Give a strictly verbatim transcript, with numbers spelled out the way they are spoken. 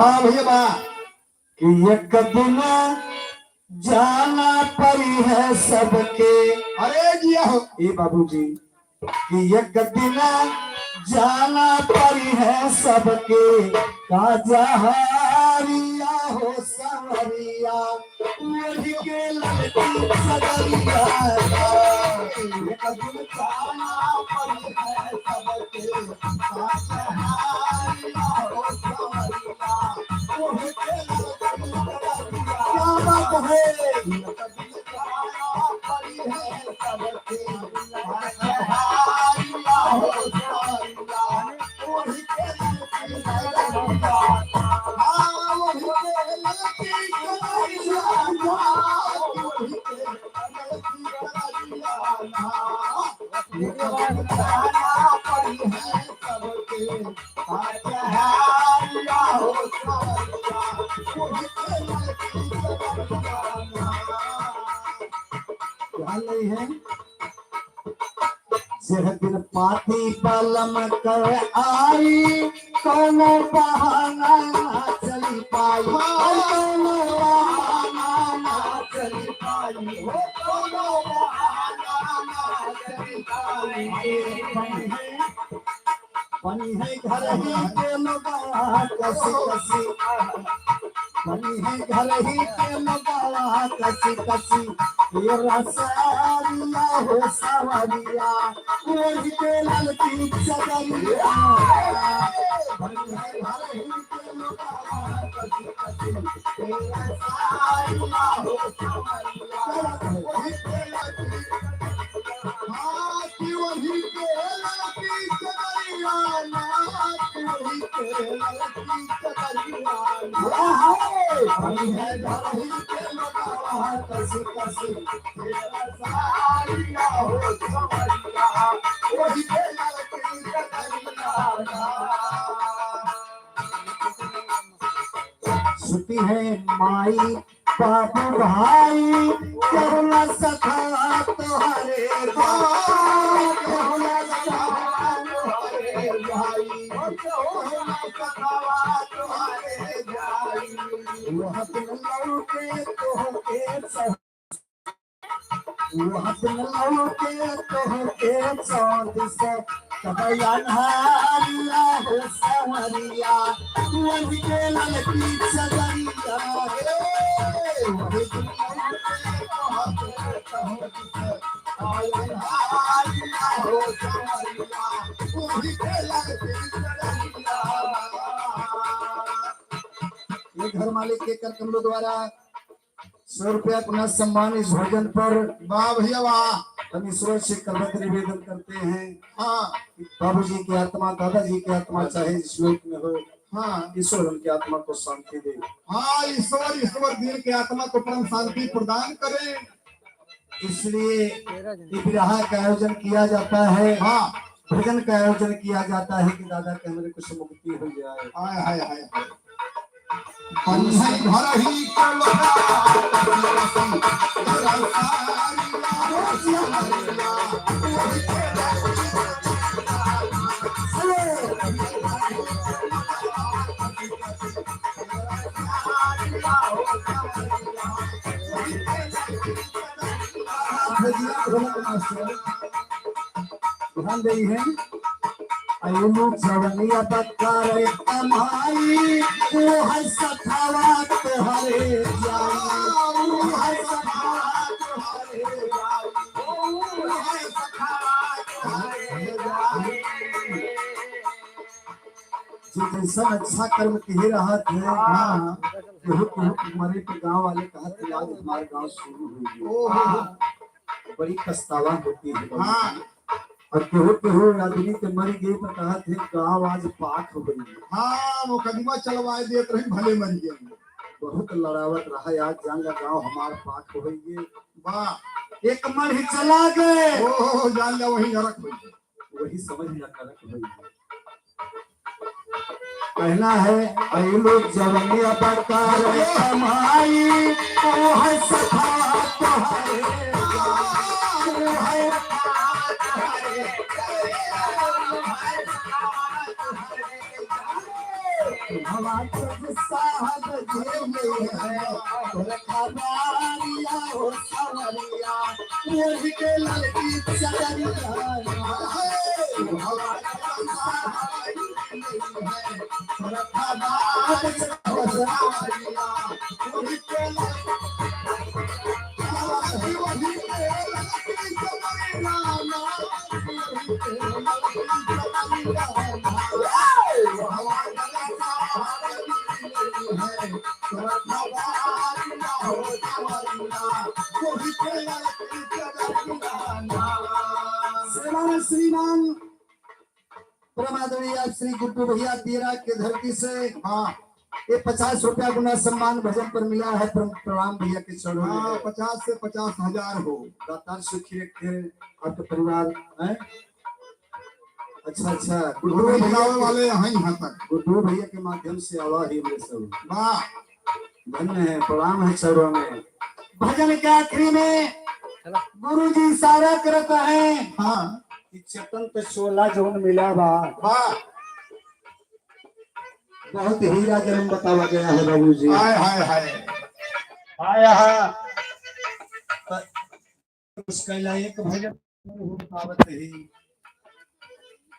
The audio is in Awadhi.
हाँ भैया बा। कि एक दिन जाना पड़ी है सबके। अरे जिया हो। ए बाबूजी, कि एक दिन जाना पड़ी है सबके। का जहरिया हो सवरिया, ओढ़ के ललकी सदरिया। एक दिन जाना पड़ी है सबके। क्या बात है? ध्यान नहीं है। जेह दिन पाती बलम कर आई, कौनो बहाना ना चली पाई, कौनो बहाना ना चली पाई, कौनो बहाना ना चली पाई। बनी है घर ही के लोगवा कसी कसी, बनी है घर ही के लोगवा कसी कसी। तेरा सारिया हो सावरिया, ओढ़ के ललकी चदरिया। बनी है घर ही के लोगवा कसी कसी। तेरा सारिया हो सावरिया, ओढ़ के ललकी चदरिया। हाँ, कि ओढ़ के ललकी चदरिया ना, कि ओढ़ के ललकी चदरिया ना। हाय, हाय। हम है धरही के लोगवा कसी कसी, तेरा सारिया हो सवरिया, ओढ़ के ललकी चदरिया ना। सुती है माई बाबू भाई, केहू ना सखावा तोहरे भाई, केहू ना सखावा तोहरे भाई, केहू ना सखावा तोहरे भाई। वह दिन लौटे तोहके सह-, वह दिन लौटे तोहके चाँद से। कबई अन्हारिया हो सवरिया, ओढ़ के ललकी चदरिया रे। ओढ़ के ललकी चदरिया, आय अन्हारिया हो सवरिया, ओढ़ के ललकी चदरिया। ये घर मालिक के कर कमलों द्वारा सौ रुपया अपना सम्मानित भोजन पर। वाह भैया वाह। हम ईश्वर से कृतज्ञ निवेदन करते हैं। हाँ। कि बाबूजी की आत्मा, दादाजी की आत्मा चाहे जिस लोक में हो, हाँ। ईश्वर उनकी आत्मा को शांति दे। हाँ, ईश्वर, ईश्वर दीन की आत्मा को परम शांति प्रदान करे। इसलिए ये विरहा का आयोजन किया जाता है। हाँ। भजन का आयोजन किया जाता है कि दादा के हमरे कुछ मुक्ति हो जाए। हाय, हाय, हाय, हाय। बंधन घर ही के लोग ध्यान दे हैं। अइलू जवनिया बक्का रे कमाई, वो है सखावा तोहरे जाई, वो है सखावा तोहरे जाई, वो है सखावा तोहरे जाई। जे जैसन अच्छा कर्म किहे रहत है, हाँ। केहू, केहू के मरे पे गाँव वाले कहत हैं, "आज हमार गाँव शुरू हुई है।" ओहो। बड़ी पछतावा होती है। हाँ। और केहू, केहू आदमी के मर गए तो कहत है, "गाँव आज पाक हो गई है।" हाँ, मुकदमा चलवाए देत रही, भले मर गए। बहुत लड़ावत रहा, आज जान ला गाँव हमार पाक हो गई है। वाह। एक मर ही चला गए। ओहो, जान ला वही नरक हो गई। वही समझ ला नरक हो गई। कहना है, "अइलू जवनिया बक्का रे कमाई, ओ है सखा तोहरे, ओ है सखा तोहरे, ओ है सखा तोहरे।" श्रीमान, श्रीमान परम आदरणीय श्री गुड्डू भैया दीरा के धरती से, हाँ। ये पचास रुपया गुना सम्मान भजन पर मिला है। प्र-, प्रणाम भैया के चरणों में। हाँ, पचास से पचास हजार हो। दातार सुखी रखे आपके परिवार हैं। अच्छा, अच्छा, गुड्डू गुड्डू भैया भैया के, वाले हैं यहाँ तक। गुड्डू भैया के माध्यम से आवा ही हमरे सब। वाह। धन्य है, प्रणाम है चरणों में। भजन के आखिरी में गुरु जी इशारा करत हैं, हाँ। कि चेतन त चोला जौन मिला बा। वाह। बहुत हीरा जन्म बतावा गया है बाबूजी। हाय, हाय, हाय। हाय, हाँ। उसका एक भजन बतावत ही।